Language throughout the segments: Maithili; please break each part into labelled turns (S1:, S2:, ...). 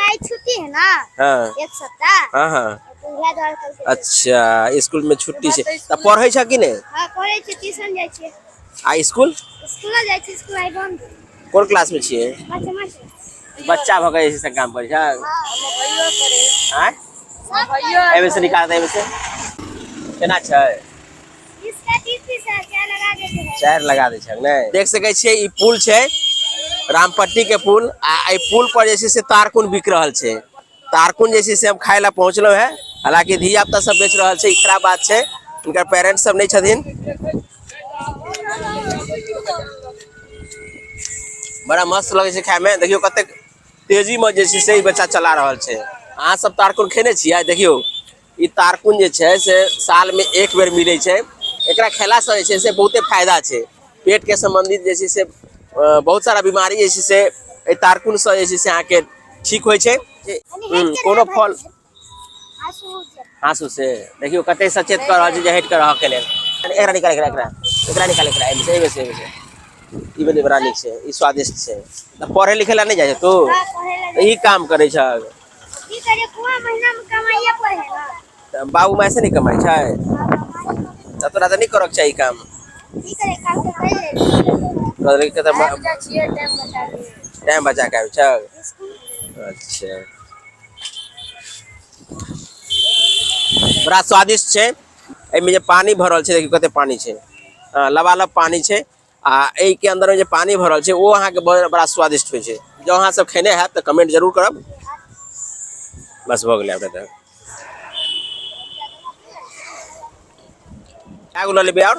S1: आइ छुट्टी है ना। एक सप्ताह।
S2: हाँ हाँ
S1: तो उएह दुआरे कल।
S2: अच्छा, स्कूल में छुट्टी छै तऽ पढ़ै छ कि नहि?
S1: हाँ, पढ़ै छियै, ट्यूशन जाइ छियै।
S2: आ स्कूल?
S1: स्कूल जाइ छियै, स्कूल आइ बंद।
S2: कोन क्लास में छियै?
S1: पाँचमा छै।
S2: बच्चा भऽ के जे छै से काम करै छै?
S3: भैयो करे।
S2: आँय?
S1: सब।
S3: भैयो।
S2: एहिमे से निकाल दे, एहिमे से। केना छै?
S1: 20 का 30 पीस है, चार लगा देते हैं।
S2: चारि लगा दै छै नहि? देख सकै छियै, ई पुल छै, रामपट्टी के पुल, आ एहि पुल पर जे छै से तारकुन बिक रहल छै। तारकुन जे छै से हम खाय लए पहुँचलहुँ हेँ। हालांकि धिया पुता सब बेच रहल छै, ई खराब बात छै, हुनकर पेरेंट्स सब नहि छथिन। बड़ा मस्त लगै छै खायमे। देखियौ, कतेक तेजीमे जे छै से ई बच्चा चला रहल छै। अहाँ सब तारकुन खेने छियै? देखियौ, ई तारकुन जे छै से सालमे एक बेर मिलै छै। एकरा खेलासँ जे छै से बहुते फायदा छै। पेटके सम्बन्धित जे छै से बहुत सारा बीमारी जे छै से एहि तारकुनसँ जे छै से अहाँके ठीक होइ छै। कोनो फल हाँसू से। देखियौ, कते सचेत कऽ रहल छै जे हटि कऽ रहऽके लेल। एकरा निकाल, एकरा, एकरा, एकरा निकाल, एकरा एहिमे से, एहिमे से, एहिमे से। ई बड़ी बड़ा नीक छै, ई स्वादिष्ट छै। तऽ पढ़ै लिखै लए नहि जाइ छै तू?
S1: हाँ, पढ़ै लए।
S2: ई काम करै छ?
S1: की करिए, पूरा महीना में कमाइए पड़े है ना।
S2: तऽ बाबू माय से नहि कमाइ छै? तऽ तोरा तऽ नहि करऽके चाही काम।
S1: की करे, काम तो कर ले।
S2: कहलकै तऽ
S3: आबि जाइ छियै टाइम बचा के।
S2: टाइम बचा के आबै छ?
S1: स्कूल।
S2: अच्छा, बड़ा स्वादिष्ट छै। एहिमे जे पानी भरल छै, देखियौ कते पानी छै, लबालब पानी छै। आ एहिके अंदर में जे पानी भरल छै, ओ अहाँके बड़ा स्वादिष्ट होइ छै। जँ अहाँ सब खेने हैब तऽ कमेंट जरूर करब। बस, भऽ गेलै। आब तऽ कए गो लऽ लेबै आओर?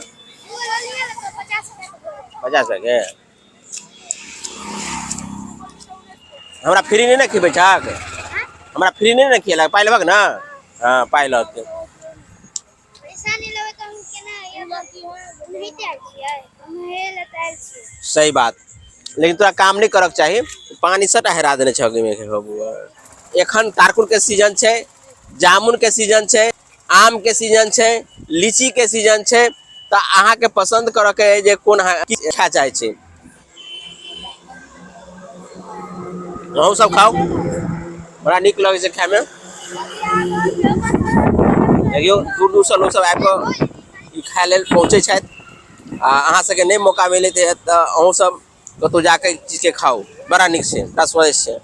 S1: 50 रुपया।
S2: 50 रुपैआके हमरा फ्री नहि ने खिबै छहक? हमरा फ्री नहि ने खियेलक। पाइ लेबक ने? हँ, पाइ लऽके।
S1: पैसा नहि लेबै तऽ हम केना ओनाहिते आयल छियै? हम हे लए तऽ आयल छियै।
S2: सही बात, लेकिन तोरा काम नहि करक चाही। पानी सबटा हेरा देने छह ओहिमे बबुआ। एखन तारकुन के सीजन छै, जामुन के सीजन छै, आम के सीजन छै, लीची के सीजन छै, तऽ अहाँके पसन्द करऽ के अइ जे कोन अहाँ की खाय चाहै छी। अहूँ सब खाउ, बड़ा नीक लगै छै खायमे। देखियौ, दूर दूरसँ लोक सब आबि कऽ ई खाय लेल पहुँचै छथि। आ अहाँ सबके नहि मौका मिलैत है तऽ अहूँ सब कतहु जाके ई चीजके खाउ। बड़ा नीक छै, बड़ा स्वादिष्ट छै।